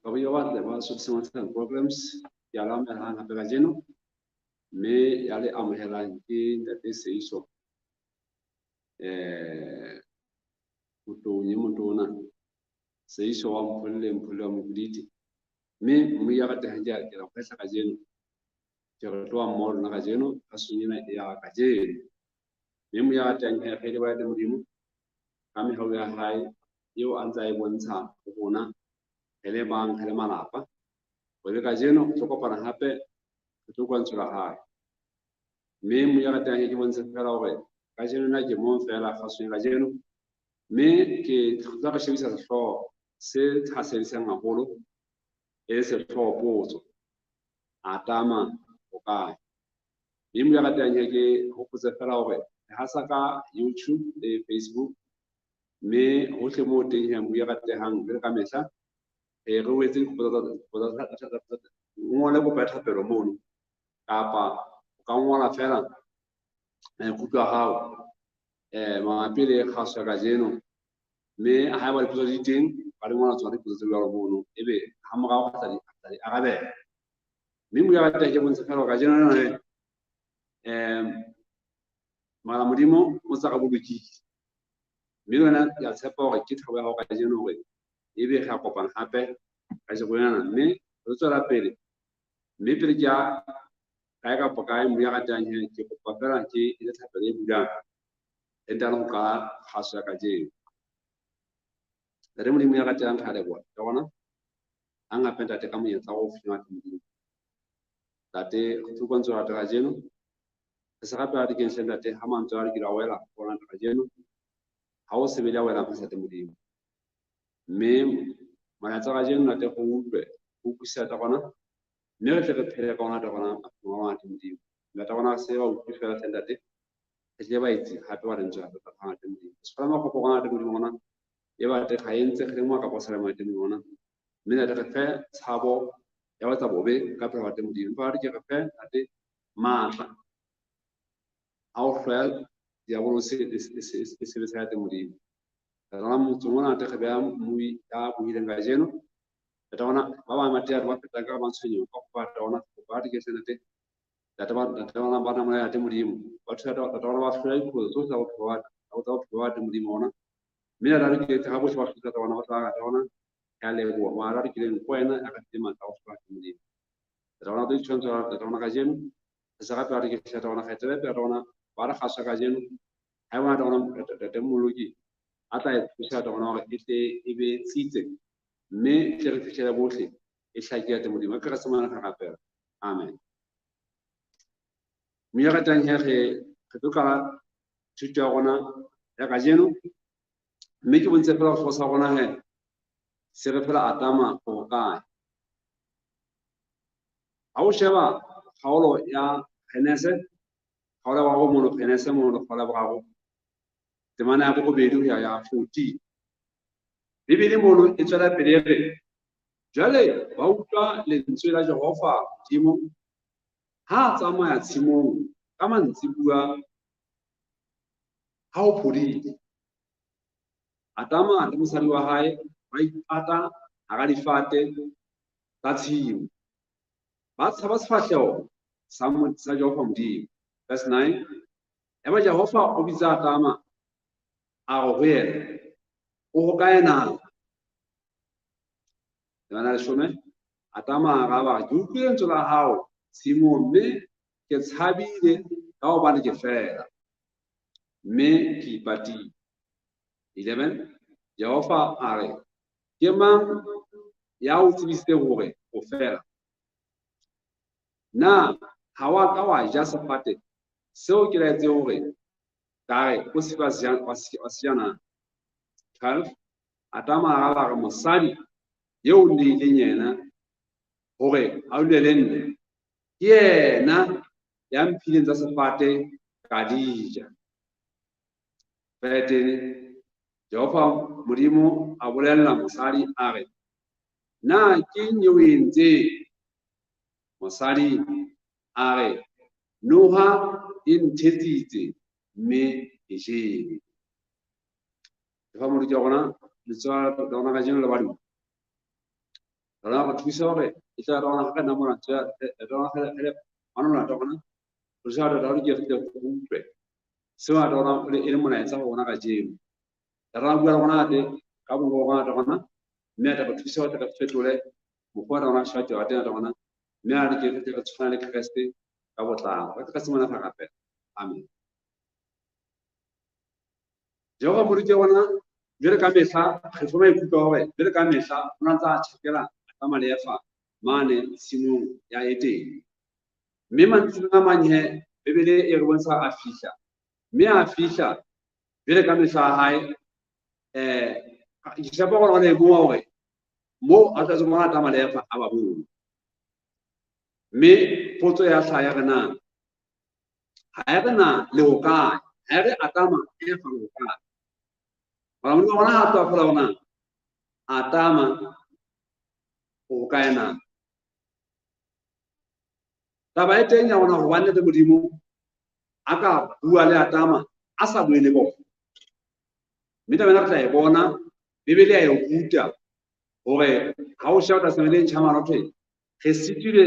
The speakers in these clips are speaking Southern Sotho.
Babuyi ba batle ba Sotho Programs ke a le amohelang hape kajeno, mme ya le amohelang ke Ntate Seiso Motonye Motona, Seiso wa Mpholle, Mpholle wa Mokoditi. Mme mme ya ratehang ke ke la kgwehla kajeno, ke re tloha mmoho lona kajeno kgasong ena ya kajeno. Mme mo ya ratehang he re le Modimo ka mehau ya hae eo a ntse a e bontsha ho rona re le bang, re le malapa. Hore kajeno re tlo kopana hape, re tlo utlwa lentswe la hae. Mme mo ya ratehang ke bontshe fela hore kajeno nna ke mong fela kgasong ya kajeno. Mme ke tla re shebisa sehlooho se thahasellisang haholo, e le sehlooho potso, Adama o kae? Mme mo ya ratehang ke hopotse fela hore re hasa ka YouTube le Facebook, mme hohle moo teng he mo ya ratehang jwalo ka mehla, re o etse ngole kopo ya thapelo mono, kapa o ka ngola fela maikutlo a hao mabapi le kgaso ya kajeno. Mme haeba dipotso di teng, ba di ngola tsona dipotso tse jwalo mono, ebe ha morao re tla di arabela. Mme mo ya ratehang ke bontshe fela hore kajeno lena mara Modimo o tsa re bolokile. Mme le wena ke a tshepa hore ke thabo ya hao kajeno hore ebe re a kopana hape kajeno lena, mme re tswela pele. Mme pele ke ya kae kapa kae, mo ya ratehang he, ke kopa fela ke etse thapelo e bulang re ntano ho qala kgaso ya kajeno. Ntate Modimo ya ratehang, re a leboha ka bona hang hape ntate ka monyetla o fuwang ke Modimo. Ntate, re tlo utlwa lentswe la kajeno. Re se rapela dikeng hle ntate, ha mantswe a kile a wela ho rona kajeno, ha o sebele a welang fatshe ntate Modimo. Mme molaetsa kajeno ntate re utlwe, re utlwisisa ntate rona, mme re tle re phele ka ona ntate rona maphelong a rona ntate Modimo. Ntate rona re se ba utlwe fela hle ntate, re tle ba etse hape ba lentswe hape ka ntate Modimo. Se fela makgopo rona ntate Modimo rona, e ba te ga e ntse re le mo kapa o sa le mo ntate Modimo rona. Mme ntate re fe tshabo ya ho etsa bobe ka pela ntate Modimo. Empa re ke re fe ntate matla a ho hloya diabolose le sebe sa ntate Modimo. Re rona motseng ona ntate re beha mmui ya buileng kajeno. Ntate rona ba bang ba tea ba fetang ka matshwenyeho ka kopa ntate rona, kopa re ke hle ntate. Ntate ba ntate rona ba namola ntate Modimo. Ba thusa ntate rona ba hloya diphoso tsohle tsa bophelo ba tsa bophelo ba ntate Modimo rona. Mme ntate re ke ha bohle ba hloka ntate rona ba tla ntate rona. Ke a leboha. Mara re kileng ko wena a ka file matla a ho hloka ntate Modimo. Ntate rona tlo ditshwantsho ntate rona kajeno. Re se rapela re ke hle ntate rona kgetele pele rona ba re kgaswa kajeno. Ha e bona ntate rona ntate Mmoloki a tla e thusa ntate rona hore e tle e be tsitse, mme tle re fihlele bohle e hlakile ntate Modimo. Ka Kreste Morena re rapela. Amen. Mme ya ratang he re tlo qala thuto ya rona ya kajeno, mme ke bontshe fela sehlooho sa rona he se re fela Adama o kae. Ha o sheba kgaolo ya Genese, kgaolo ya boraro mono Genese mono kgaolo ya boraro temana ya borobedi ho ya ya 14, Bibele mono e tswela pele e re, jwale ba utlwa lentswe la Jehova Modimo ha a tsamaya tshimong ka mantsibuya ha ho phodile. Adama le mosadi wa hae ba ipata hara difate tsa tshimo, ba tshaba sefahleho sa Jehova Modimo. Verse 9, yaba Jehova o bitsa Adama a re ho yena, o hokae na? Temana ya leshome, Adama a araba, ke utlwile lentswe la hao tshimong, mme ke tshabile ka hobane ke fela, mme ke ipatile. 11, Jehova a re, ke mang ya o tsebisitseng hore o fela? Na ha wa ka wa ja sefate seo ke laetseng hore ka re o se ke wa se ja na? 12, Adama a araba re, mosadi eo o nneileng yena hore a dule le nna, ke yena ya mphileng tsa sefate ka di ja. 13, Jehova Modimo a bolella mosadi a re, na ke eng eo o e entseng? Mosadi a re, noha e nthetsitse mme ke jele. Jehova Modimo wa rona, letsoho la rona kajeno le badimo. Rona re thusa hore e tla rona re na mona tsa rona re rona rona re sa re re ke re utlwe seo a rona e le molaetsa ho rona kajeno. Rona bua le rona te ka bongo rona rona mme a re thusa hore re fetole mokgwa rona shate wa teng rona mme a re ke re tshwana le Kreste ka botlalo. Re ka simolola fa gape. Amen. Jehova moruti wa rona jwale ka mehla re fa maikutlo a hore jwale ka mehla o na ntse a tjhakela Adama le Eva mane tshimong ya Edene. Mme mantswe a mang he Bibele e re bontsha a fihla. Mme a fihla jwale ka mehla ya hae ke tshepa gore o ne bua hore moo a tla tsoma Adama le Eva a ba bone. Mme potso ya hlaha ya re na ha ya re na le ho kae? Ha ya re Adama Eva le ho kae? Mara Modimo wa rona ha a tloha feela hore na Adama o kae na? Taba e teng ya rona hobane le Modimo a ka bua le Adama a sa bue le bona. Mme taba ena re tla e bona Bibele ya e ruta hore ha o sheba Testamente e ntjha mane ho thwe re sitilwe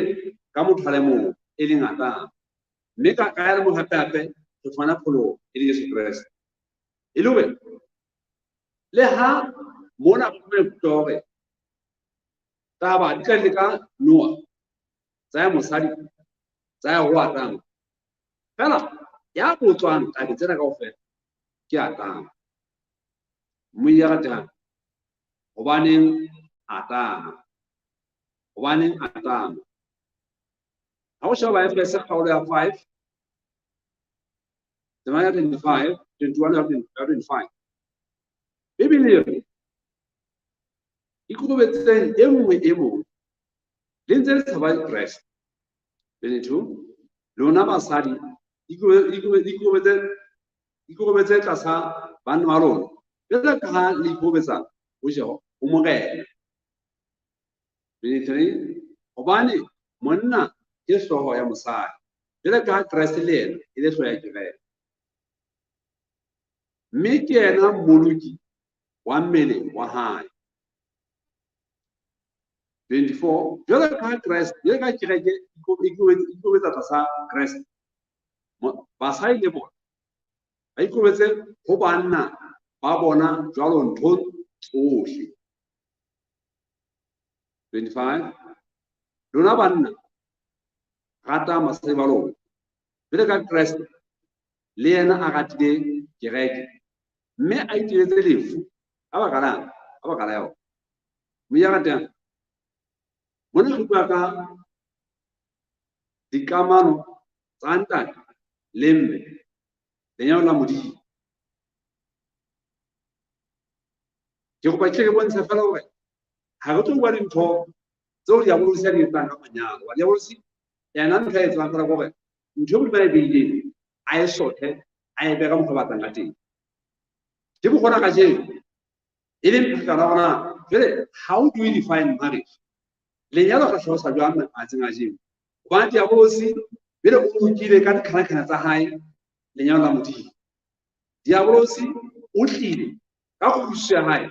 ka motho a le mong e leng Adama. Mme ka ya le mong hape hape re fumana pholoho e leng Jesu Kreste. E le hore le ha mona re maikutlo hore taba di tla le ka Noah tsa ya mosadi tsa ya ho Adama. Fela ya botswang tabeng tsena kaofela ke Adama. Mme ya ratang hobaneng Adama? Hobaneng Adama? Ha o sheba Efese kgaolo ya 5 temana ya 25, 21 ya 25. Bibele e re ikokobetseng e nngwe e mong le ntse le tshaba Kreste. 22 lona basadi ikokobetse tlasa banna ba lona jwalo ka ha le ikokobetsa ho Jehova ho Morena. 23 hobane monna ke hlooho ya mosadi jwalo ka ha Kreste le yena e le hlooho ya kereke. Mme ke yena mmoloki wa mmele wa hae. 24 jwalo ka ha Kreste jwalo ka kereke ikokobetsa tlasa Kreste. Basadi le bona ba ikokobetse ho banna ba bona jwalo nthong tsohle. 25 lona banna ratang basadi ba lona jwalo ka Kreste le yena a ratile kereke mme a iteletse lefu ka baka lang? Ka baka la yona. Mme ya ratang mona re bua ka dikamano tsa ntate le mme lenyalo la Modimo. Ke kopa ke re bontshe fela hore ha re tlo bua dintho tseo diabolosi a di etsang ka manyalo. Wa diabolosi yena ntho a etsang fela ke hore ntho e Modimo a e beileng a e sothe a e behe ka mokgwa o batlang ka teng. Ke bokgona kajeno e leng phekana hore na jwale how do we define marriage? Lenyalo re hlalosa jwang matsatsing a kajeno? Hobane diabolosi jwale o lokile ka dikganakgana tsa hae lenyalo la Modimo. Diabolosi o tlile ka kutlwisiso ya hae,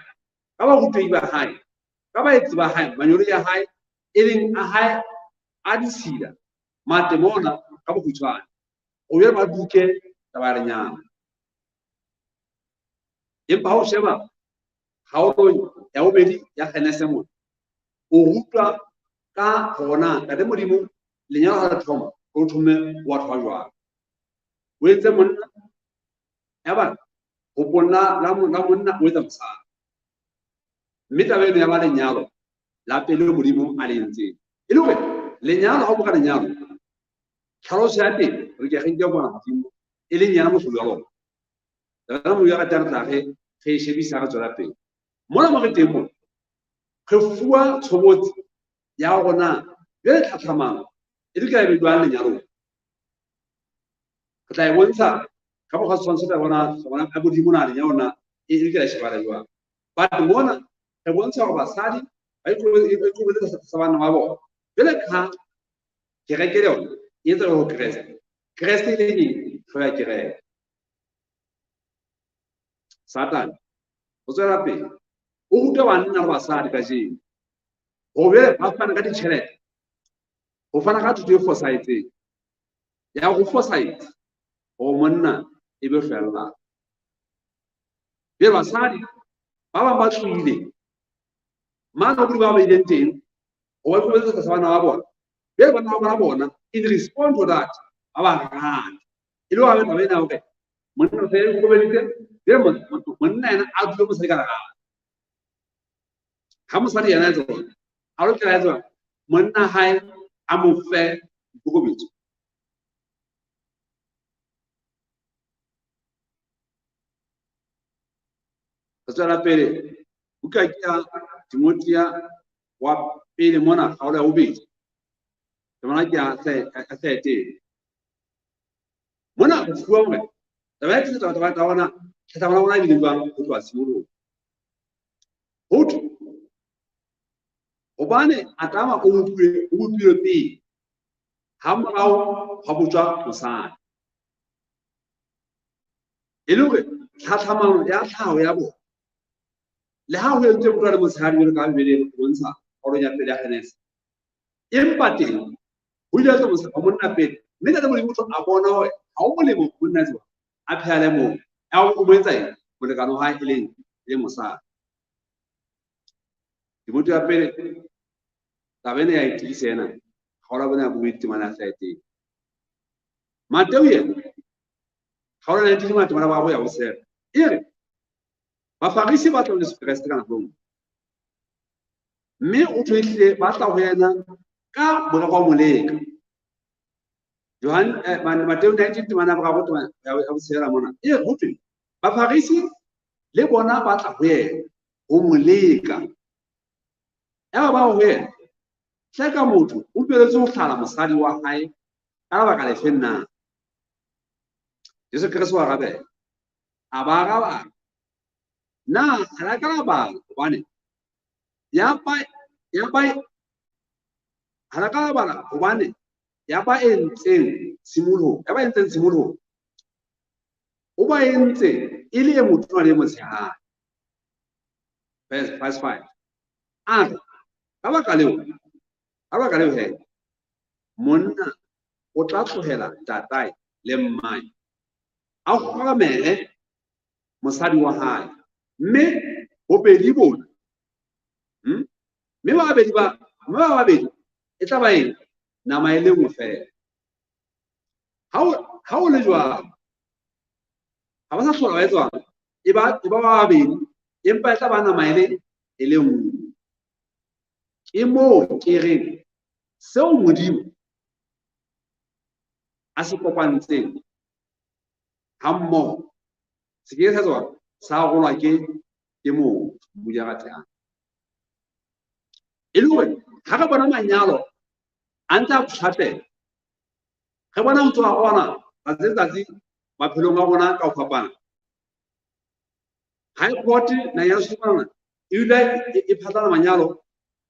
ka barutehi ba hae, ka baetsi ba hae, manyolo ya hae e leng a hae a ditshila, matemona ka bokgutshwane. O jwale ba duke taba ya lenyalo. Empa ha o sheba kgaolong ya bobedi ya Genese mona, o rutwa ka hona Ntate Modimo lenyalo ha le thoma, o thome wa thoma jwang. O entse monna, ya ba hopong la monna o etsa mosadi. Mme taba eno ya ba lenyalo la pele Modimo a le entseng. E le hore lenyalo ha o boka lenyalo, tlhaloso ya teng re ke re nke bona Modimo e leng yena mohlodi wa lona. Rena Modimo ya ratang re tla re e shebisa re tswela pele. Mona mo re teng mona, re fuwa tshobotsi ya hore na jwale tlhatlhamano e lokela e be jwang lenyalong. Re tla e bontsha ka mokgwa setshwantsho tla bona ka Modimo na lenyalo na e lokela e shebana jwang. But mona re bontsha hore basadi ba ikokobetse tlasa banna ba bona. Jwale ka kereke le yona e etsa ho Kreste. Kreste e leng eng? Hlooho ya kereke. Satane o tswela pele o ruta banna le basadi kajeno. Gore ba fana ka ditjhelete, ho fana ka thuto e fosahetseng ya ho fosahetse hore monna e be fella. Jwale basadi ba bang ba tlohile mane ho ba ileng teng ho ba ikokobetsa tlasa bana ba bona. Jwale bana ba bona in response to that ba ba rata. E le hore taba ena hore monna o se ikokobeditse, jwale monna yena a dule mosadi ka lerato. Ha mosadi yena a etsa jwang? Ha o lokela etsa monna hae a mo fe boikokobetso. Re tswela pele buka ke ya Timothea wa pele mona kgaolo ya bobedi. Temana ke ya 13. Mona re fuwa hore taba ya taba taba taba ona taba ona ebile jwang ho tloha tshimolohong. Ho thwe hobane Adama o bopilwe pele, ha morao hwa botjwa mosadi. E le hore tlhatlhamano ya tlhaho ya bona, le ha ho entswe motho a le motshehadi jwalo ka Bibele e bontsha kgaolong ya pele ya Genese, empa teng ho ile ha etswa monna pele, mme Ntate Modimo motho a bona hore ha ho molemo monna tswa a phela le mong, ya o mo etsa eng molekane wa hae e leng e leng mosadi. Timotheo ya pele taba ena ya e tiisa ena, kgaolo ya bone ya bobedi temana ya 13. Mateo yena kgaolo ya 19 temana ya boraro ya botshelela e re Bafarisi ba tla ho Jesu Kreste ka nako e nngwe, mme o thwe ehlile ba tla ho yena ka morero wa mo leka. Johan Mateo 19 temana ya boraro temana ya botshelela mona e re ho thwe Bafarisi le bona ba tla ho yena ho mo leka. Yaba ba ho yena, hleka motho o dumelletswe ho hlala mosadi wa hae ka lebaka lefe na? Jesu Kreste wa arabela, a ba araba a re, na ha la ka la bala hobane ya ba ha la ka la bala hobane ya ba entseng tshimoloho, ya ba entseng tshimoloho o ba entse e le e motona le e motshehadi. Verse 5. A re, ka baka leo he, monna o tla tlohela ntatae le mmae, a kgoramele mosadi wa hae, mme bobedi bona, mme ba babedi e tla ba eng? Nama e le nngwe feela. Ha o le jwalo, ha ba sa hlola ba etswang, e ba ba babedi, empa e tla ba nama e le nngwe. Ke moo ke reng seo Modimo a se kopantseng ha mmoho se ke sa tswa sa rolwa ke motho Modimo a ratehang. E le hore ha re bona manyalo a ntse a pshatlela, re bona ho tswa ona tsatsi le tsatsi maphelong a rona ka ho fapana. High Court na ya Setswana e dula e phatlala manyalo,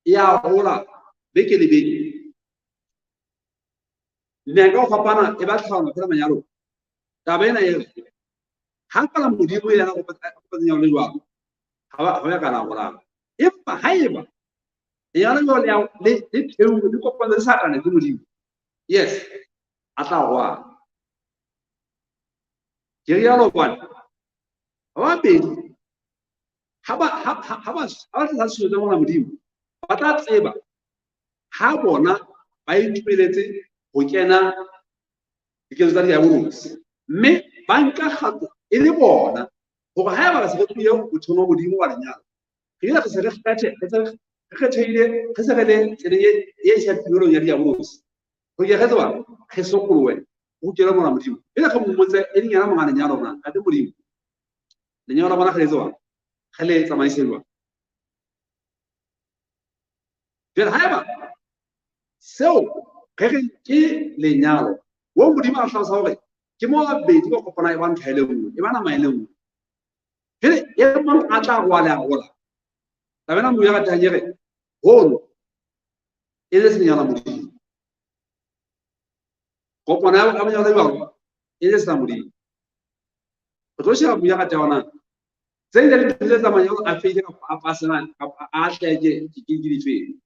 e a hola beke le beke. Nna ka ho fapana e ba tlhaolo fela manyalo. Taba ena e re ha fela Modimo yena o kopanya le jwalo, ha ba ka la holang. Empa haeba lenyalo jwalo le le theohe le kopana le Satane ke Modimo, yes, a tla rwala. Ke rialo hobane ba babedi ha ba tlasa tshusumetso ya Morena Modimo, ba tla tseba ha bona ba itumeletse ho kena diketso tsa diabolosi, mme ba nka kgato e le bona hore haeba re se re tlohile motheong wa Modimo wa lenyalo, re ile re se re kgethehile, re se re le tseleng e isang tumelong ya diabolosi, ho ke re tseba re sokolohe, ho kene Morena Modimo. Pele re mmotse e leng yena monga lenyalo rona, Ntate Modimo, lenyalo la bona re le tseba, re le tsamaise jwang? Jwale haeba seo re reng ke lenyalo, wo Modimo a hlalosa hore ke mo babedi ba kopana e ba ntho e le nngwe, e ba nama e le nngwe. Jwale e mong a tla rwala a rola. Taba ena Modimo ya ratang e re, hono e le lenyalo la Modimo. Kopano ya manyalo jwalo e le sa Modimo. Re tlo sheba Modimo ya ratang hona. Tse ding tsa dintho tse tsa manyalo a feile kapa a pasana kapa a atlehe ke difeng.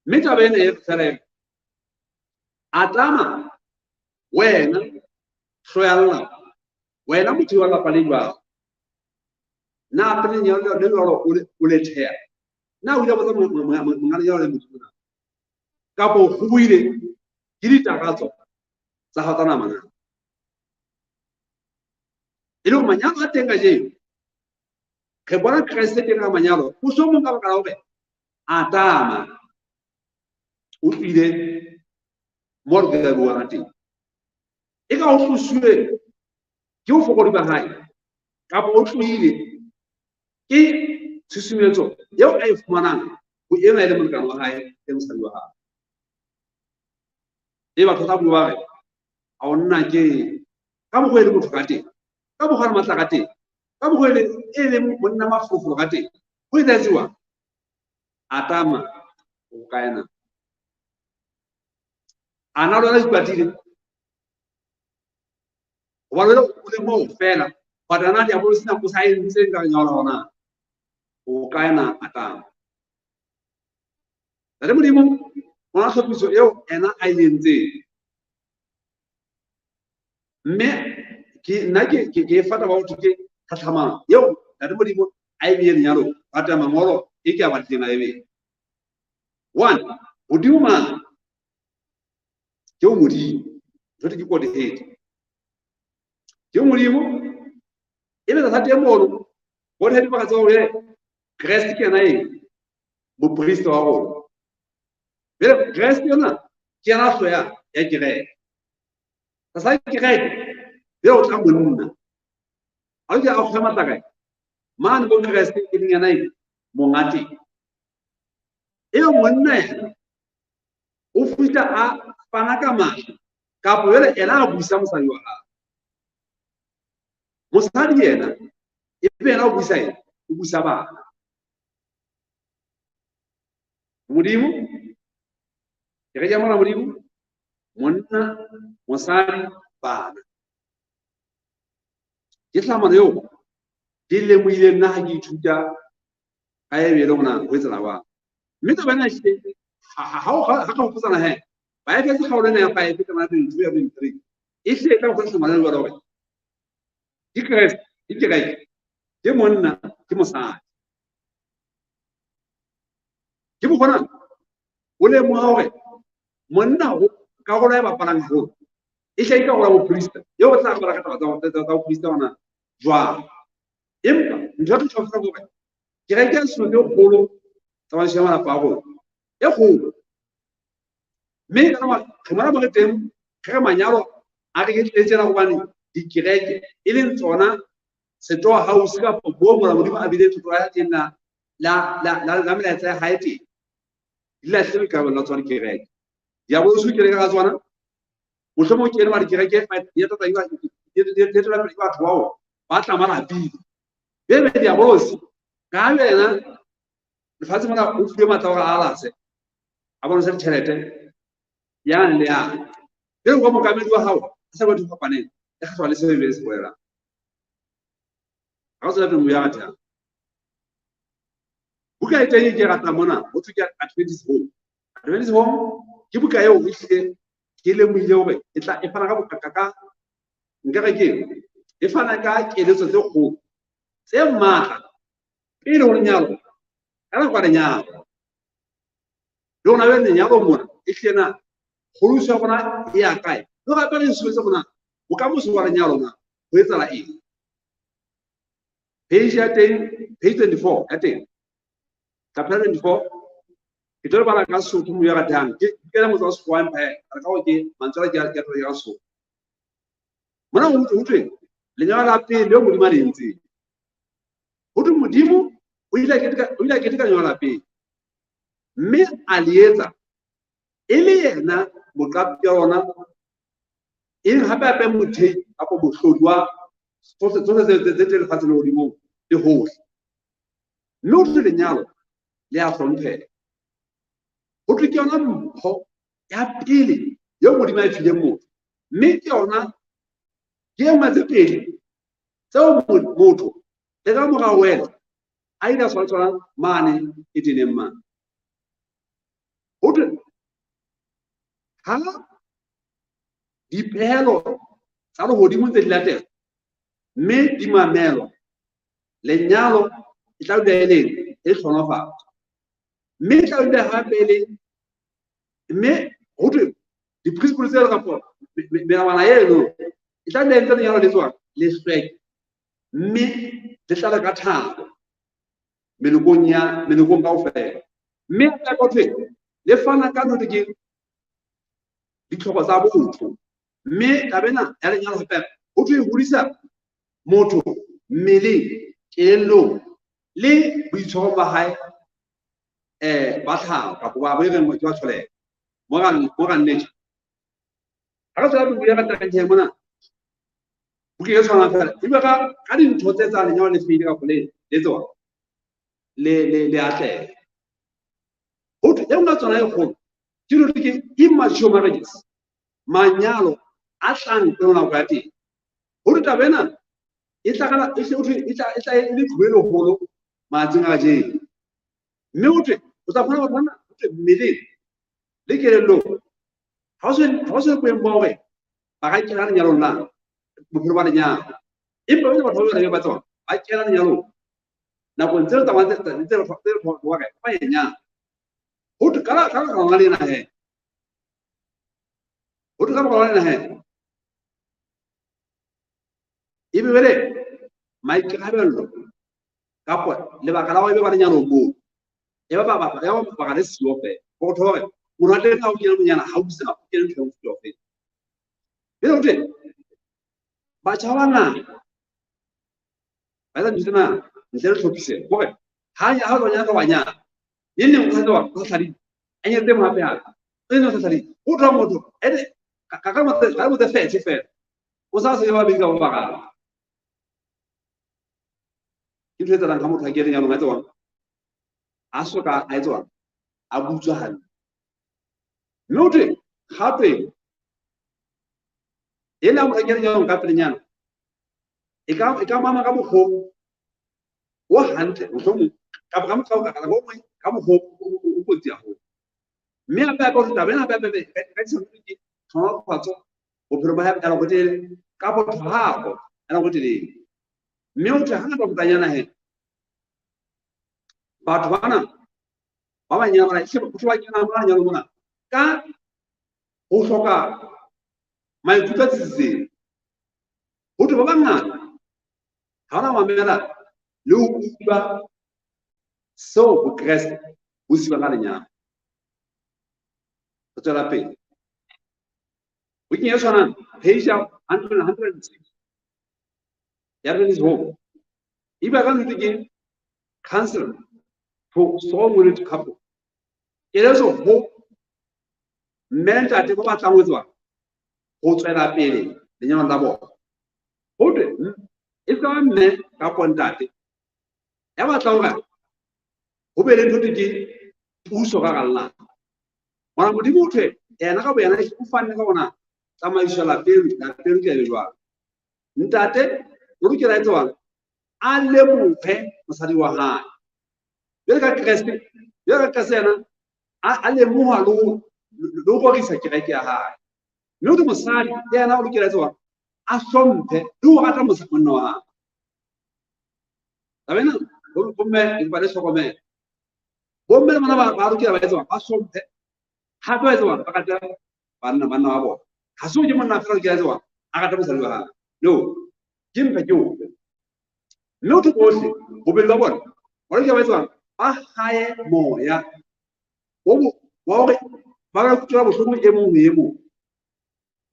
Mme taba ena e fela Adama wena hlooho ya lelapa, wena motho wa lelapa le jwalo, na pele lenyalo le jwalo o le theha, na o ile wa botsa monga lenyalo le Modimo na? Kapa o kgobohile ke ditakatso tsa hao tsa nama na? E le hore manyalo a teng kajeno, re bona Kreste teng ka manyalo, mohlomong ka baka la hore Adama o tlile mo re ka buang teng. E ka o tlosuwe ke bofokodi ba hae, kapa o tlohile ke tshusumetso eo a e fumanang ho ena e le molekane wa hae le mosadi wa hae. E batho tla bua ba re, a o nna ke ka mokgwa e le motho ka teng, ka mokgwa le matla ka teng, ka mokgwa e le monna mafolofolo ka teng, ho etsahetse jwang? Adama o kae na? A na lona ipatile? Hobane jwale o le moo feela, but ana diabolo sena o sa entseng ka lenyalo la hona? O kae na Adama? Ntate Modimo, ona tlhophiso eo ena a e entseng. Mme ke nna ke e fa taba ho thwe ke tlhatlhamano eo Ntate Modimo a e beileng lenyalong, rata mangolo e ke a batlileng a e behe. One, hodimo mane ke o Modimo, jwale ke Godhead. Ke Modimo, e be tlasa teng mono, Godhead ba ka tseba hore Kreste ke yena eng? Moprista wa rona. Jwale Kreste yona ke yena hlooho ya kereke. Tlasa kereke, jwale o tla monna. A o ke a kgwe matla kae? Mane bo Kreste e leng yena eng? Monga teng. Eo monna yena o fihla a fana ka matla, kapa jwale yena a busa mosadi wa hae. Mosadi yena e be yena o busa eng? O busa bana. Modimo, kereke ya mora Modimo, monna, mosadi, bana. Ke tlhamano eo ke lemohile nna ha ke ithuta ka e be e le hore na ho etsahala jwang. Mme taba ena ehlile, ha ka hopotsana he, ba e tletse kgaolo ena ya 5 ka 22 ya 23. E hlile e tla ho tlhamano ena jwalo hore ke Kreste, ke kereke, ke monna, ke mosadi. Ke mokgona o lemoha hore monna ho karolo e bapalang haholo e hle e karolo ya boprista eo o tla bala ka taba tsa boprista hona jwang. Empa ntho ya tlo tjho hore kereke ya selo e kgolo tsamaiso ya malapa a rona e kgolo. Mme ka re mona mo re teng re re manyalo a re ke tsena hobane dikereke e leng tsona setoa house kapa moo Mora Modimo a bile thuto ya teng la melaetsa ya hae teng. Di lahlile boikarabelo la tsona dikereke. Diabolo se kereke ka tsona, mohlomong ke ene wa dikereke, di etela pele ke batho bao ba tla malapile. Bebe diabolosi ka yena lefatshe mona o fuwe matla hore a alase, a bontshe ditjhelete yane le yane. Bebe kwa mookamedi wa hao a sa batho fapaneng, e kgahlwa le seo e se bolelang. Ha o tswela pele moya ratang. Buka e teng ke ratang mona, ho thwe ke Adventist Home. Adventist Home ke buka eo ehlile ke lemohile hore e tla e fana ka bokaka ka nka re ke e fana ka keletso tse kgolo tse matla pele ho lenyalo, ka nako ya lenyalo. Le rona jwale lenyalo mona e hlile na kgodiso ya rona e ya kae? Le hore hape re nswetse rona bokamoso ba lenyalo na ho etsahala eng? Page ya teng, page 24 ya teng. Chapter 24. Ke tlo bala ka Sesotho mo ya ratang. Ke ke le motho wa Sekgowa empa re ka hore ke mantswe a ke a ke a Sesotho. Mona ho thwe lenyalo la pele leo Modimo a le entseng. Ho thwe Modimo o ile a keteka, o ile a keteka lenyalo la pele. Mme a le etsa e le yena moqapi wa lona, e leng hape hape mothei kapa mohlodi wa tsohle tsohle tse lefatsheng le hodimong le hohle. Mme ho thwe lenyalo le a hlompheha. Ho thwe ke yona mpho ya pele eo Modimo a e fileng motho. Mme ke yona ke e nngwe tse pedi tseo motho le ka mora wena a ile a tshwana mane Edeneng mane. Ho Ho thwe ha dipehelo tsa lehodimo tse di latela mme di mamelwa, lenyalo e tla dula e leng e hlohonolofatso. Mme e tla dula hape e le, mme ho thwe di-principle tseo kapa melawana eno e tla dula e ntse lenyalo le tswang le hlweke, mme le tlale ka thabo melokong ya melokong kaofela. Mme hape ho thwe le fana ka ntho ke ditlhoko tsa botho. Mme taba ena ya lenyalo hape ho thwe e hodisa motho mmeleng, kelellong le boitshwarong ba hae ba tlhaho kapa ba bo e reng ke ba tlholeho. Moral nature. Ha re tswela pele ho bua ka taba mona, bukeng e tshwanang fela, e bua ka dintho tse etsang lenyalo le feile kapa le tsona le atleha. Ho thwe e nngwe ya tsona e kgolo ke ntho ke immature marriages, manyalo a tlang pele nako ya teng. Ho thwe taba ena e tla ka, e hle, ho thwe e tla, e tla e le qhubu e leholo matsatsing a kajeno. Mme ho thwe o tla fumana batho bana, ho thwe mmeleng le kelellong ha o se boemong ba hore ba ka kena lenyalong la bophelo ba lenyalo. Empa jwale batho ba bangata ba tsona ba kena lenyalong nakong tseo tsa tse tse tse tse hore ba e nyala. Ho thwe ka ka lebaka lona lena he, ho thwe ka lebaka lona lena he, ebe jwale maikarabello kapa lebaka la hore ebe ba lenyalong moo, e ba ba ba ya ba le siyo fela. Ho thwe hore motho a teng ha o kena monyana, ha o busa, o kena ntho ya mofuta ofe. Jwale ho thwe batjha ba bangata ba etsa ntho tsena ntle le tlhophiseho. Hore ha o nyala wa nyala, neng neng o sa tseba, o sa hladile, a nyetse mo hape hape. O ntse o sa hladile. O tloha motho, ene, ka, ka, ka motse, ka motse fetshe fela. O sa se ba babedi ka ba bararo. Ke ntho e etsahalang ha motho a kene lenyalong, a etswang? A soka a etswang? A butswa hantle. Mme ho thwe gape ena motho a kene lenyalong ka pelenyana, e ka mama ka mokgwa o hantle, mohlomong, kapa ka mokgwa o ka nako e nngwe, ka mokgwa o kotsi haholo. Mme hape hape hore taba ena hape hape e ka tlisa ke tlhonofatso bophelo ba hae ka nako e telele, kapa thohako ka nako e telele. Mme ho thwe hangata ho fetanyana he, batho bana ba banyana bana, ehlile batho ba kenang mona lenyalong mona ka ho hloka maikutlo a tsitsitseng. Ho thwe ba bangata ha ba mamela le ho utlwa seo Bokreste bo se buang ka lenyalo. Re tswela pele. Bukeng e tshwanang, page ya hundred and six ya Adventist Home, e bua ka nnete ke counsel to strong married couple. Keletso ho mme le ntate ba batlang ho tswa ho tswela pele lenyalong la bona. Ho thwe e ka ba mme kapa ntate ya batlang hore ho be le ntho ke puso ka hara lelapa. Mora Modimo o thwe yena ka boyena o fanne ka ona tsamaiso lapeng, lapeng ke le jwalo. Ntate o lokela etse jwang? A lemohe mosadi wa hae. Jwale ka Kreste, jwale ka Kreste yena a lemoha le ho le ho rorisa kereke ya hae. Mme o thwe mosadi le yena o lokela etse jwang? A hlomphe le ho rata monna wa hae. Taba ena, bomme le ba le hlokomele. Bomme le bona ba lokela ba etse jwang? Ba hlomphe. Hape ba etse jwang? Ba rate banna ba bona. Ha se ke monna fela o lokela etse jwang? A rate mosadi wa hae. No, ke mpe ke ofe. Mme ho thwe bohle, bobedi ba bona, ba lokela ba etse jwang? Ba hae moya wa hore ba ba kutlwela bohloko e mong ho e mong.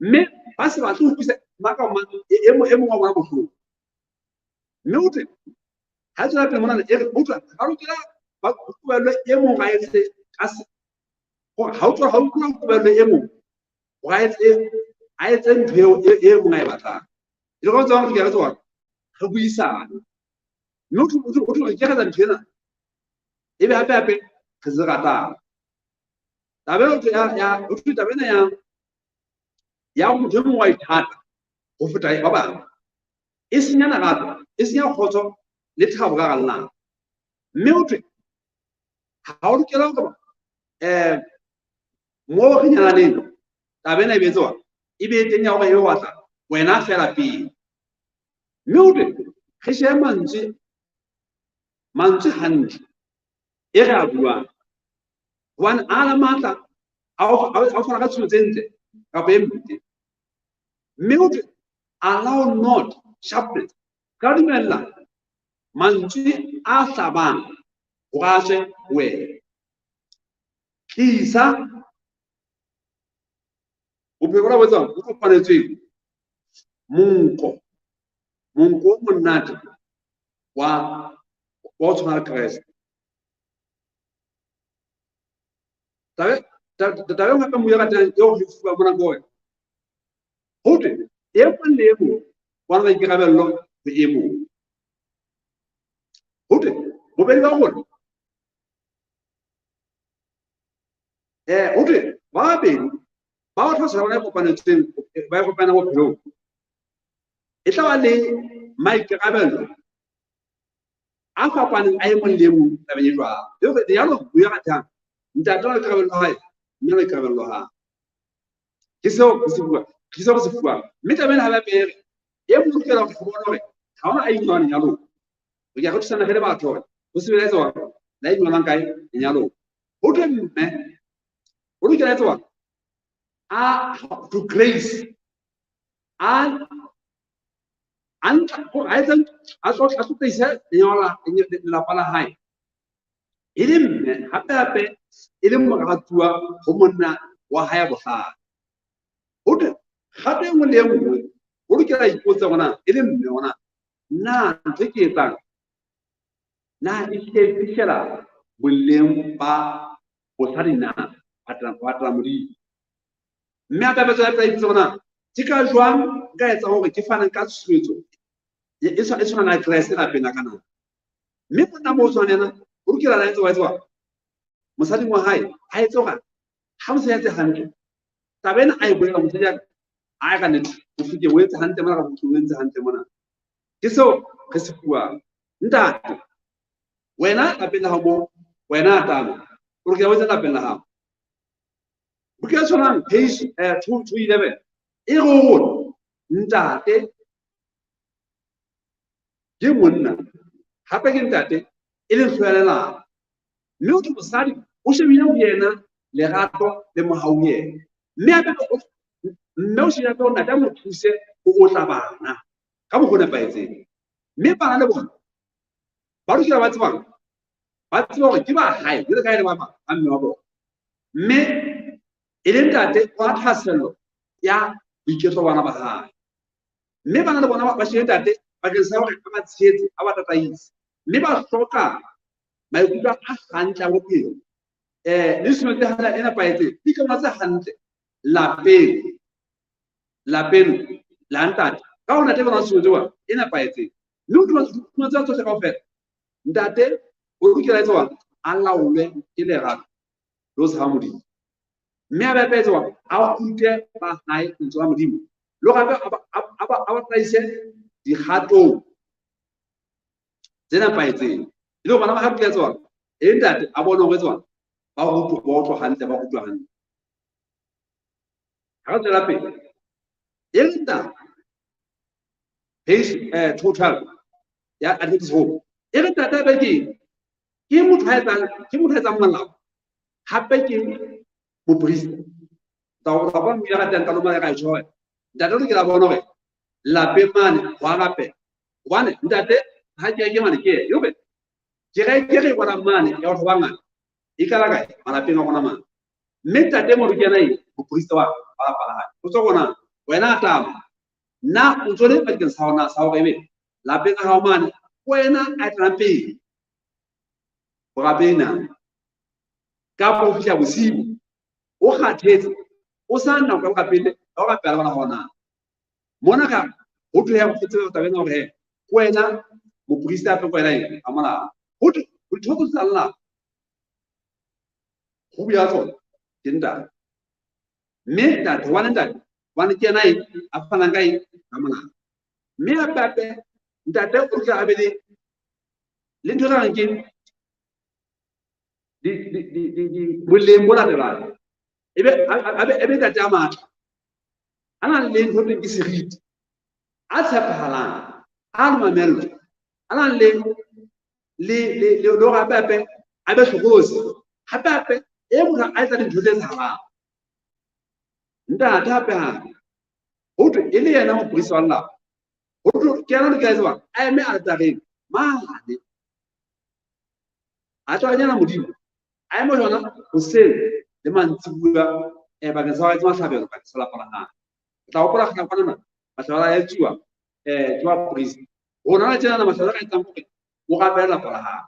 Mme ba se batle ho utlwisa mang kapa mang, e mong wa bona bohloko. Mme ho thwe, ha tswela pele mona, e re, ho thwe, ha lokela ba kutlwelwe e mong a etse ka se, hore ha o tswa, ha o utlwa kutlwelwe e mong, hore a etse ntho eo, e mong a e batlang. E le hore tswa re ke re tswa, re buisane. Mme ho thwe, ho thwe, ho thwe re ke re etsa ntho ena, ebe hape hape re se ratang. Taba eo ya, ya, ho thwe taba ena ya, ya hore motho e mong wa ithata ho feta ba bang, e senya lerato, e senya kgotso le thabo ka hara lelapa. Mme ho thwe ha o lokela hore, Moo re nyalaneng, taba ena e be tswa, e be teng ya hore e batla wena fela pele. Mme ho thwe re shebe mantswe, mantswe hantle e re a buang. Hobane a na matla a ho fana ka tshumo tse ntle kapa e mpe. Mme ho thwe allow not sharpness. Ka dumella mantswe a hlabang hore a tswe ho wena. Tlisa bophelo bona bo etsang bo kopanetsweng monko, monko o monate wa ho tshwana le Kreste. Taba e nngwe hape Modimo a ratang eo re fuwa mona ke hore ho thwe e mong le e mong wa na maikarabello ho e mong. Ho thwe bobedi ba rona ho thwe ba babedi ba batho ba tshwana kopanetsweng ba kopana bophelong e tla ba le maikarabello a fapaneng a e mong le e mong tabeng e jwalo. Lenyalo o ya ratang ntate wa maikarabello a hae, mme wa maikarabello a hae. Ke seo re se buang, ke seo re se fuwang. Mme taba ena ha ba pere e mong o lokela ho bona hore ha hona a ingolang lenyalong. Re ke re thusana re le batho hore ho se belaetse hore la ingolang kae lenyalong. Ho thwe mme o lokela etsa hore a to grace a a a tlotlise lelapa la hae e le mme hape hape e le moratuwa ho monna wa hae bohlale. Ho thwe kgato e nngwe le e nngwe o lokela ipotsa hore na e le mme hore na ntho e ke etsang na e fihlela boleng ba bosadi na batla Modimo. Mme a ka betsa ya ipotsa hore na ke ka jwang nka etsa hore ke fane ka tshusumetso e tshwanang le Kreste lapeng la ka na. Mme monna mo tshwana yena o lokela a etse wa etsa mosading wa hae a etse hore ha mosadi a etse hantle taba ena a e bolela mosadi a ka nnete o fike o etse hantle mona ka o entse hantle mona. Ke seo re se fuwang. Ntate wena lapeng la hao moo wena Atama o lokela o etse lapeng la hao. Buka e tshwanang page 211 e re ho rona ntate ke monna hape ke ntate e leng hlooho ya lelapa. Mme o thwe mosadi o shebile ho yena lerato le mohau ho yena. Mme hape mme o shebile hape hore ntate a mo thuse ho otla bana ka mokgwa o nepahetseng. Mme bana le bona ba lokela ba tsebang, ba tseba hore ke ba hae jwalo ka ha e le ba ba mme wa bona. Mme e le ntate wa thahasello ya boiketlo ba bana ba hae. Mme bana le bona ba shebe ntate bakeng sa hore a ba tshehetse, a ba tataise. Mme ba hloka maikutlo a hantle a bophelo. Le tshusumetso e hantle e nepahetseng, di ka tse hantle lapeng, lapeng la ntate. Ka hore ntate bona tshusumetso e nepahetseng. Mme o tlo tsa tsohle kaofela. Ntate o lokela etsa hore a laolwe ke lerato le ho tshaba Modimo. Mme a be etsa hore a rute ba hae lentswe la Modimo. Le hore a ba tataise dikgatong tse nepahetseng. E le hore bana ba hae ba etsa hore e ntate a bone hore etsa hore ba rutwe, ba otlwa hantle, ba rutwa hantle. Ha re tswela pele, e le ntate page 212 ya Adventist Home e re ntate hape ke ke motho a etsang, ke motho a etsang molao hape ke moprista. Tsa bona mo ya ratang ka loma ya ka tjho. Ntate o lokela bona hore lapeng mane ho a rapela. Hobane ntate ha ke ke mane ke yo be kereke re bona mane ya batho ba bangata e kala kae malapeng a rona mane. Mme ntate mo ke yena eng moprista wa lapa la hae. O tswa bona wena Atama nna o tswele bakeng sa hona sa hore ebe lapeng la hao mane wena a etlang pele borapedi na kapa o fihla bosiu o kgathetse o sa nna o ka borapedi ha o rapela bona hona mona ka ho thwe ya go tseba taba ena hore he wena moprista hape wena eng a molao ho thwe dintho tse tsa lelapa ho bua tsona ke ntate. Mme ntate hobane ntate hobane ke yena eng a fanang ka eng ka molao. Mme hape hape ntate o lokela a be le ntho tse ke boleng bo latelang. Ebe ntate a matla, a nang le ntho teng ke seriti, a tshepahalang, a le mamello, a nang le hore hape-hape a be hlokolosi, hape-hape e motho a etsa dintho tse etsahalang. Ntate hape-hape ho thwe e le yena moporista wa lelapa, ho thwe ke yena o lokela etswa a eme aletareng mane, a tla Modimo, a eme jona hoseng le mantsibuya bakeng sa ho etsa mahlabelo bakeng sa lapa la hae. O tla hopola kgana kwana mahlabelo a etsuwa ke baporista. Rona le tjena mahlabelo a etsang hore o rapele lapa la hae.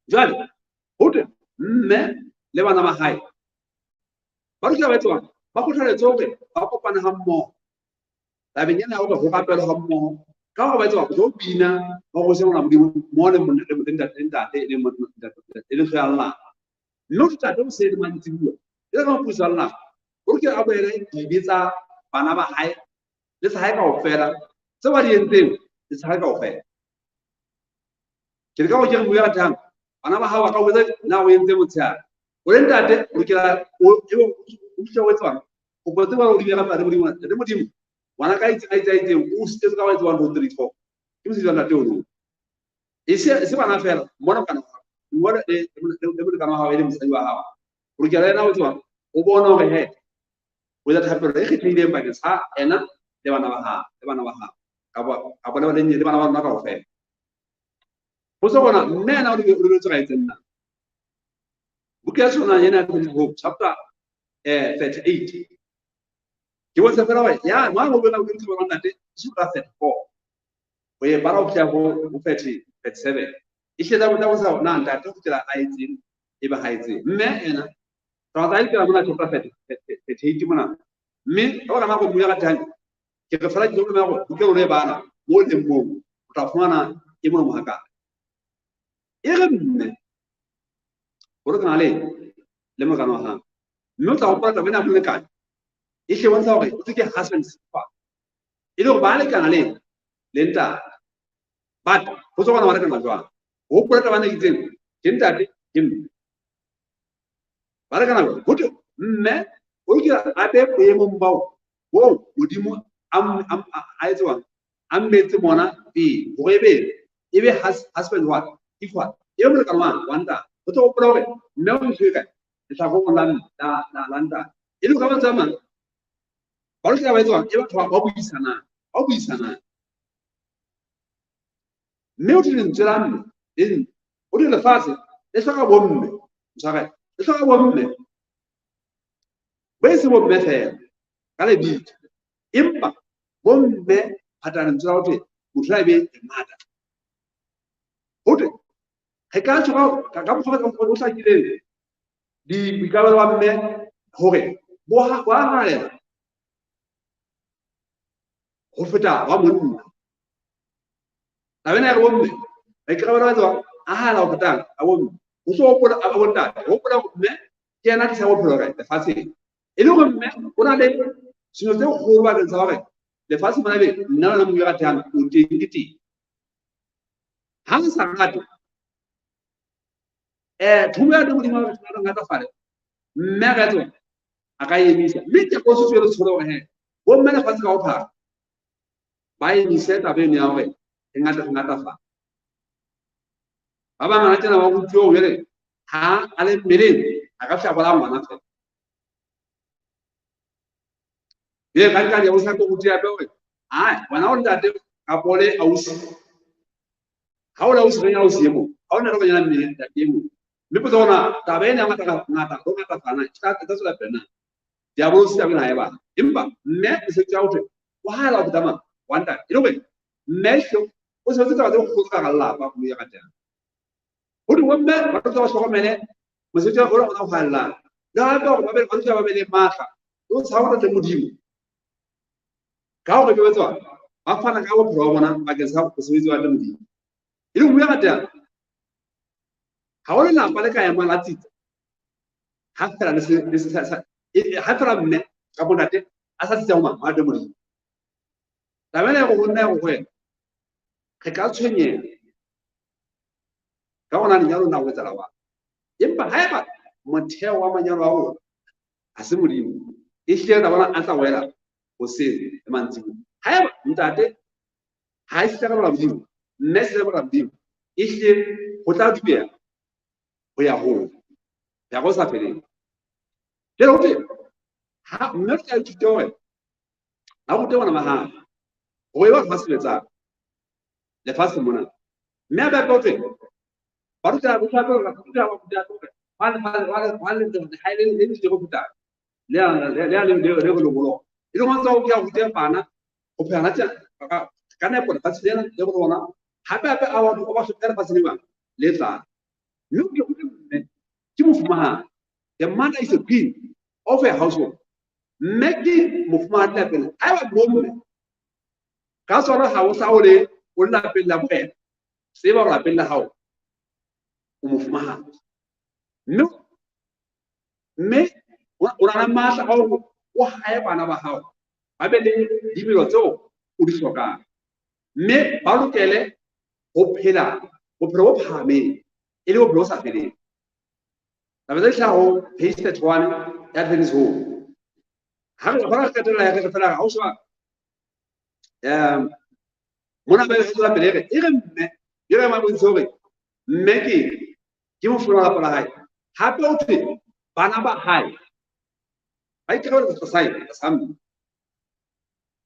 Jwale ho thwe mme le bana ba hae ba lokela ba etswang, ba kgothaletswe hore ba kopane ha mmoho tabeng ena ya hore ho rapelwe ha mmoho, ka hore ba etswa ho bina ba rorisa Modimo mmoho le ntate e leng hlooho ya lelapa. Mme ho ntate hoseng le mantsibuya e le ka moporista wa lelapa, o lokela a bolele dibe tsa bana ba hae le tsa hae kaofela, tseo ba di entseng le tsa hae kaofela. Ke le ka hore ke re bua ratang, bana ba hao ba ka o botsa na o entse motshehare. O le ntate o lokela o fihle o etswang, o botse ba o di beha ka Modimo, ntate Modimo, ngwana ka itseng a itseng a itseng, o sitetswe ka ho etsa 1 2 3 4. Ke mosebetsi wa ntate ono. E se bana fela, mmona molekane wa hao, mmona le molekane wa hao e le mosadi wa hao. O lokela yena o etswang, o bone hore he o etsa thapelo e kgethehileng bakeng sa ena le bana ba hao, le bana ba hao, kapa le bana ba rona kaofela. Potso bona, mme ena o lebeletse ga etseng na? Buka ya tshwanang ena ya Hope chapter 38. Ke bontsha fela hore ya ngwana o bela o ntse bona ntate chapter 34. O e bala ho fihla ho 37. E hle tsa bontsha na ntate ho fihlela a etseng e ba ha etseng. Mme ena taba tsa ikela mona chapter 38 mona. Mme ka baka la go bua ka tang ke re fela ke tlo go buka lone e bala mo leng mo o tla fumana e mo mohaka. E re mme o re kana le molekane wa hao, mme o tla hopola taba ena ya molekane e hle bontsha hore o ke husband e le hore ba lekana le ntate. But ho tswa bona ba lekana jwang? O hopola taba ena e itseng ke ntate ke mme ba lekana jwang? Ho thwe mme o lokela a be boemong bao boo Modimo a etswang a mmetse mona pele hore ebe e be husband what equal e be molekane wa ntate. O tlo hopola hore mme o ntho e kae lehlakoreng la ntate. E le ka mantswe a mang ba lokela ba etswang e batho ba buisanang, ba buisanang. Mme o thwe lentswe la mme le o thwe lefatshe le hloka bomme, motshware le hloka bomme ba e se bomme fela ka lebitso, empa bomme phata lentswe la ho thwe motho a be mata. Ho thwe re ka tjho ka mokgwa o hlakileng boikarabelo ba mme hore bo halalela ho feta wa monna. Taba ena ya re bomme maikarabelo a tswang a hala ho fetang a bomme. O so hopola a bontate, hopola hore mme ke yena a tlisang bophelo kae lefatsheng. E le hore mme o na le seno tse kgolo bakeng sa hore lefatshe mona be nna le Modimo ratang o teng ke teng. Ha re sa rate thomo ya Modimo wa re ngatafale, mme a ka etswa a ka emisa. Mme ke go se tswele tsholo hore he bomme lefatshe ka bophara ba emise taba eno ya hore re ngata re ngatafala. Ba bangata tjena ba rutuwe hore jwale ha a le mmeleng a ka fihla a bolaya ngwana fela. Jwale ka nka diabo sa tlo rutuwe hape hore ai ngwana o ntate kapa o le ausi, ha o le ausi re nyala ausi e mong, ha o ntate o nyala mme ntate e mong. Mme potso hona taba ena ya ngata ngata ho ngatafala e tla tswela pele na? Diabolosi taba ena ha e bala. Empa mme mosebetsi wa ho thwe o hala ho feta mang? Wa ntate. E le hore mme hle o sebetsa taba tse kgolo ka hara lelapa ho ya ratang. Ho thwe bomme ba tlo ba hlokomele mosebetsi wa bona o hallang. Le hape hore ba be ba lokela ba be le matla le ho tshaba ntate Modimo. Ka hore ke betswa ba fana ka bophelo ba bona bakeng sa mosebetsi wa ntate Modimo. E le ho ya ratang. Ha o lelapa le ka ema la tsitsa, ha fela le se, le se, sa, e, ha fela mme ka bontate a sa tsitsa ho mang, wa ntate Modimo. Taba ena ya go nna ya go wena, re ka tshwenyeha ka gona lenyalo na ho etsahala jwang. Empa haeba motheo wa manyalo a rona Ha se Modimo. Ehlile re tla bona a tla wela hoseng le mantsiboya. Haeba ntate ha e sitla ka Modimo, mme se ka Modimo, ehlile ho tla dubeha ho ya hole, ho ya go sa feleng. Jwale ho thwe ha mme o tla ithuta hore a rute bana ba hae hore e batho ba sebetsang lefatsheng mona. Mme a ba thwe ba ruta ba ruta ba ruta ba ruta hore ba le ba le ba le ha e le le le go futa le le le le le le le e le ngwa o ke rute bana ho phela tsa ka nepo lefatshe lena le go bona hape hape a wa ba hloka lefatshe le bang le tla mme o ke o mme ke mofumahadi. The mother is a queen of a household. Mme ke mofumahadi lapeng. Haeba bomme ka tsona ha o sa o le o lapeng la morena, tseba hore lapeng la hao o mofumahadi. Mme mme o na le matla a hore o hae bana ba hao ba be le dimelo tseo o di hlokang, mme ba lokele ho phela bophelo bo phahameng e le bophelo bo sa feleng. Taba tse hlaho page 31 ya Adventist Home. Ha re hona re qetella ya re fela ha o sheba mona ba tswela pele re e re mme e re ma bontshe hore mme ke mofula wa lapa la hae. Hape o thwe bana ba hae ba ikarabella tlasa tlasa mme.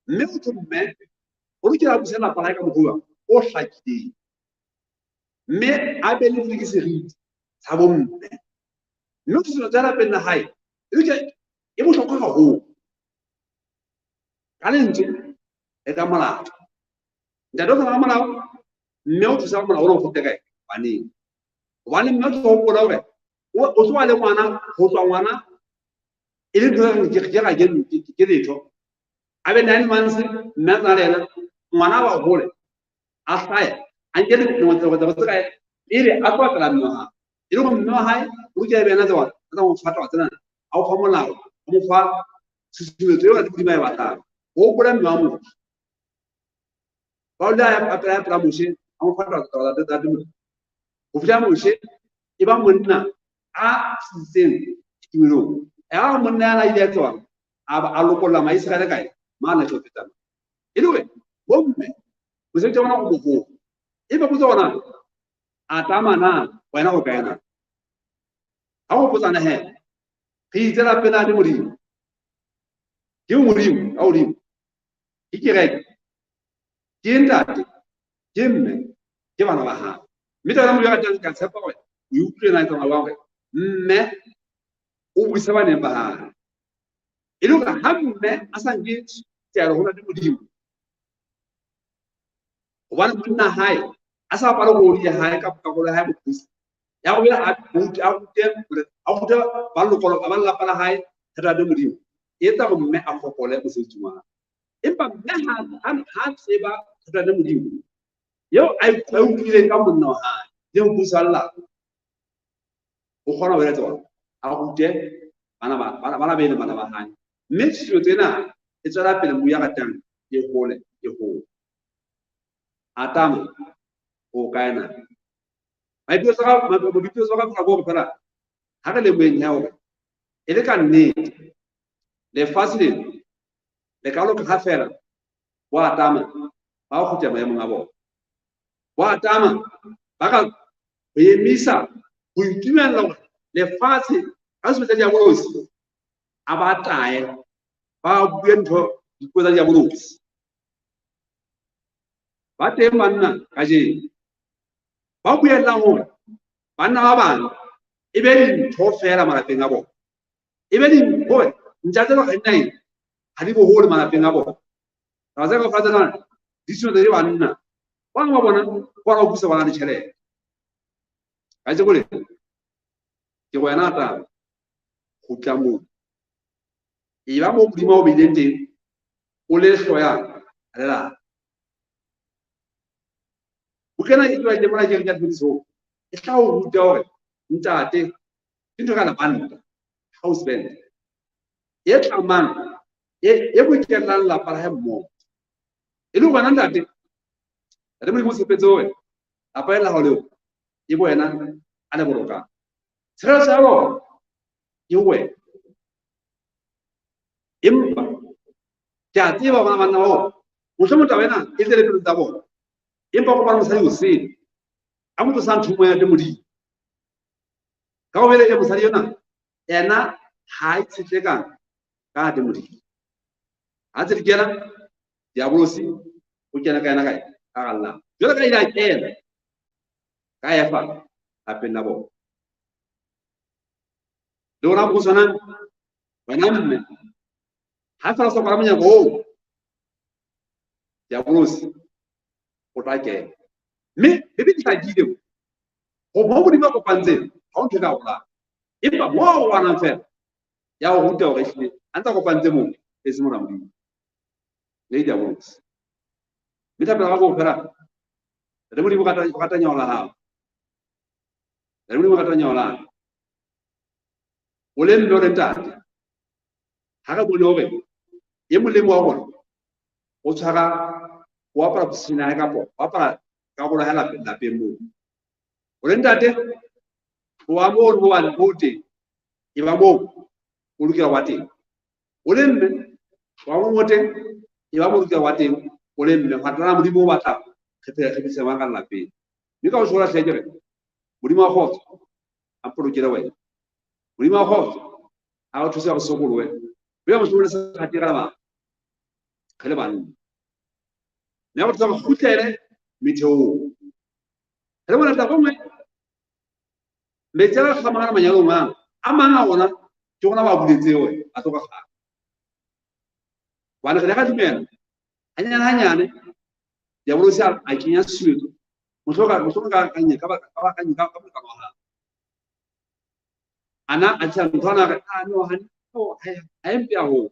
Mme o thwe mme o lokela ho busa lapa la hae ka mokgwa o hlakileng, mme a be le seriti sa bomme. Mme o tswela tsa lapeng la hae e bohlokwa haholo ka lentswe le ka molao. Ntate o fana ka molao, mme o thusa ka molao ona o fete kae baneng. Hobane mme o tlo hopola hore o tloha le ngwana, ho tswa ngwana e le ntho e ke ra ke letho. A be 9 months mme a tsena le yena, ngwana ba hole a hlahe a nke dilemo tse kae pele a tloha pela mme wa hae. E le hore mme wa hae o lokela ebe yena tsa tsa mo fa taba tsena, a o fa molao, a mo fa tshusumetso eo a Modimo a e batlang. Ho hopola mme wa motho. Ba o le a pela pela Moshe, a mo fa taba tsa tsa Modimo. Ho fihla Moshe e ba monna a tsitseng tumelong. Ya monna ya ile a tswa a ba a lokolla Maiseraele kae? Mane Egepeta. E le hore bomme mosebetsi wa bona o moholo. Ebe potso ona a tamana wena o kae na? Ha o potsana he, re itse lapeng la le Modimo. Ke Modimo ka hodimo. Ke kereke. Ke ntate, ke mme, ke bana ba hae. Mme taba ya Modimo ya ka tshepa hore o e utlwile na e tsamaya jwang hore mme o buisa baneng ba hae. E le hore ha mme a sa nke taelo ho le Modimo, hobane monna hae a sa bapale role ya hae ka karolo ya hae boprista, ya ho a rute a rute a rute ba leloko ba lelapa la hae thato ya Modimo, e etsa hore mme a fokole mosebetsing wa hae. Empa mme ha tseba thato ya Modimo eo a e utlwileng ka monna wa hae le ho busa lelapa, o kgona ho etsa hore a rute bana ba bana be leng bana ba hae. Mme tshusumetso ena e tswela pele moya ratang e hole e hole. Atama o kae na? Maiphihlelo a ka hore fela ha re lemoheng ya hore e le ka nnete lefatshe lena le ka loka ha fela bo Atama ba kgutla maemong a bona. Bo Atama ba ka ho emisa ho itumella hore lefatshe ka sebetsa diabolosi a ba tae ba bue ntho dipuo tsa diabolosi. Ba teng banna kajeno ba buellang hore banna ba bang e be dintho fela malapeng a bona, e be dintho ntja tseno ga di na eng, ha di bohole malapeng a bona. Taba tse kaofela tsena di tshumetsa ke banna ba bang ba bona bona ho busa bana le tjhelete. Kajeko lena ke wena taba kgutla moo, e ba moo Modimo a o beileng teng, o le hloyang lelapa. Bukana e tswa ke mona ke re ke Adventist Home e tla o ruta hore ntate ke ntho ka lebanta, house band e tlamang e bokellang lapa la hae mmoho. E le hore wena ntate, ntate Modimo o tshepetse hore lapa le la hao leo e bo wena a le bolokang. Tshireletso ya lona ke wena. Ke a tseba bona banna bao mohlomong taba ena e tle le pelo tsa bona, empa kopana mosadi o sele a mo tlosang thomo ya Modimo. Ka ho bele e mosadi yona ena ha e tshetlekang ka te Modimo. Ha tse di kena diabolosi o kena ka yena kae? Ka hara lelapa. Jwale ka ile a kena ka Efa lapeng la bona. Le rona bo tshwanang wena mme ha fela sa kwala monyako oo diabolosi o tla kena. Mme Bibele e hlakile ho mo Modimo a kopantseng ha o ntho e ka holang. Empa mo a robanang fela ya ho ruta hore ehlile a ntse a kopantse moo e se mora Modimo le diabolosi. Mme thapelo ya gago fela re Modimo o rata nyao la hao. Re Modimo o rata nyao la hao. O le mme o le ntate. Ha re bone hore e mong le mong wa rona o tshwara o apara position ya hae kapa o apara karolo ya lapeng lapeng moo. O le ntate tloha moo le moo moo teng e ba moo o lokela wa teng. O le mme tloha moo mo teng e ba moo o lokela wa teng. O le mme hwa tla Modimo o batla re phela re phedisana ka lapeng. Mme ka ho tjho hle ke re Modimo wa kgotso a mpolokele wena. Modimo wa kgotso a re thuse re sokolohe. Mme mohlomong le sa kgathe ba re le banna. Mme re thusa re kgutlele metheong. Re bona taba nngwe metsi a kgamang manyalong a a mang a ona ke rona ba buletse we a tlo ka kgama. Hobane re ne ra dumela hanyane hanyane diabolosi a kenya tshusumetso mohlomong ka kanye ka ba ka kanye ka molekane wa hao. Ana a tshela ntho ana re a no hani o ha e mpe haholo.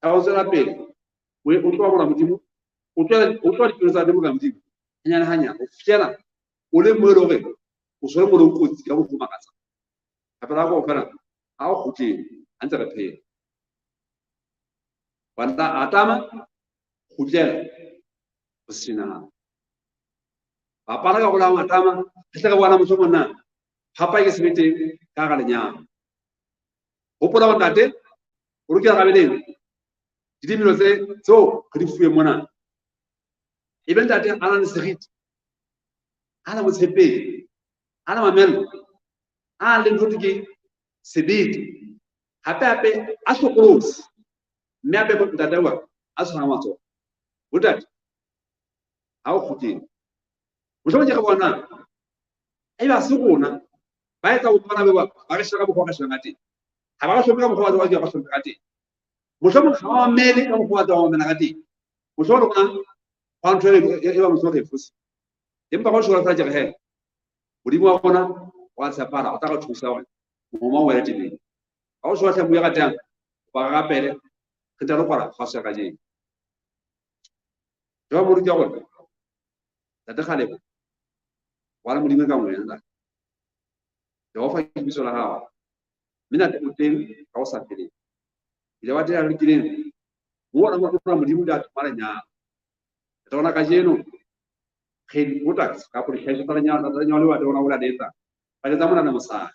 Ka ho tswela pele o tloha mora Modimo o tloha dipelo tsa Modimo ka Modimo hanyane hanyane ho fihlela o le mo e le hore o so le mo le kotsi ka bohloko makatsa. Hape la go fela ha o kgutleng ha ntse re phela. Bana atama kgutlela ho sena. Bapala ka gola atama re tle re bona mohlomong na phapa ke sebete ka ga lenyalo. Hopola hore ntate o lokela ga beleng didimelo tse tseo re di fuweng mona. E be ntate a na le seriti, a na botshepehi, a na mamello, a le ntho ke sebete, hape hape a hlokolosi, mme hape ntate wa a tshwara matsoho. Bontate ha o kgutleng mohlomong ke re bona ebe ha se rona ba etsa bana ba ba re sheba ka mokgwa re shebang ka teng. Ha ba re hlomphe ka mokgwa wa ba ba hlomphe ka teng. Mohlomong ha ba mamele ka mokgwa wa ba mamela ka teng. Mohlomong le rona hwa ntho e ba mohlomong re e fose. Empa ka ho sheba fela ke re he Modimo wa rona wa tshepala o tla re thusa hore moma o wele tebeng. Ha o sheba hle moya ratang ba re rapele re tla lo kwala kgaso ya kajeno. Jwale moruti wa rona Ntate Kgalebo wa le Modimo ka wena ntate. Jehova ke lebitso la hao. Mme ntate o teng ka ho sa feleng. Ile wa teng lokileng. Mo ona mo rona Modimo di a thoma lenyalo. Re tla bona kajeno re di-products kapa dihlahiswa tsa lenyalo tsa lenyalo leo wa bona o la etsa. Ba etsa mona le mosadi.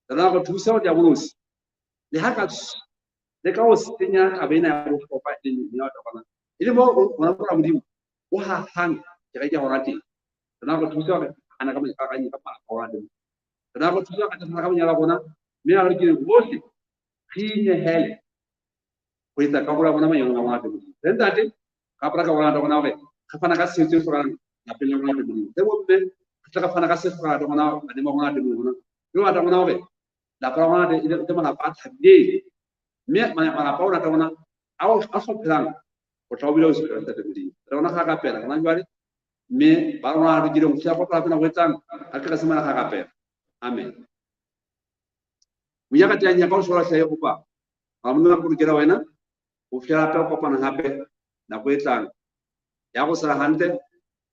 Re tla re thusa ho diabolosi. Le ha ka le ka ho senya taba ena ya bohlokwa e leng lenyalo tsa bona. E le mo rona mona Modimo o hahang kereke ya hona teng. Re na re thusa hore ana ka monyaka ka malapa a rona teng. Re na re thusa ka ka monyaka rona mme a re ke bohle re inehele ho etsa karolo ya bona manyalong a rona teng. Re ntate ka apara ka rona rona hore re fana ka setso se hlokahalang lapeng la rona teng. Le bomme re tla re fana ka se hlokahalang rona baneng ba rona teng rona. Le batla rona hore lapa la rona e le malapa a thabileng. Mme malapa a rona rona a a hlophelang ho tla o bile o se ntate Modimo. Re rona ga rapela rona jwale mme ba rona re kileng ho fihla kopana pena ho etsang ha ke re se mana ga rapela. Amen. Moya ka teng ya ka o sola hle kopa. Ha Modimo a bolokela wena ho fihla hape kopana hape nako e tlang. Ya go sala hantle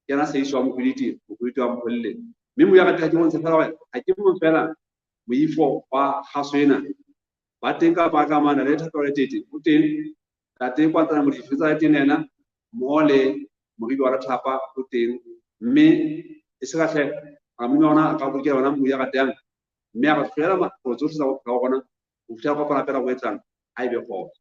ke na se iswa mokwiditi mokwiditi wa mpholle. Mme moya ka teng ke bontshe fela hore ha ke mong fela moifo wa kgaso ena. Ba teng ka ba ka mana le thapelo le tete o teng tate kwa tsana modifi tsa teng ena mmoho le moridi wa Lethapa o teng mme e se kahle Modimo wa rona a ka bolokela wena moya ratang mme a re hlolela tsohle tsa bophelo ba rona ho fihlela kopana pela ho etsang a e be kgotso.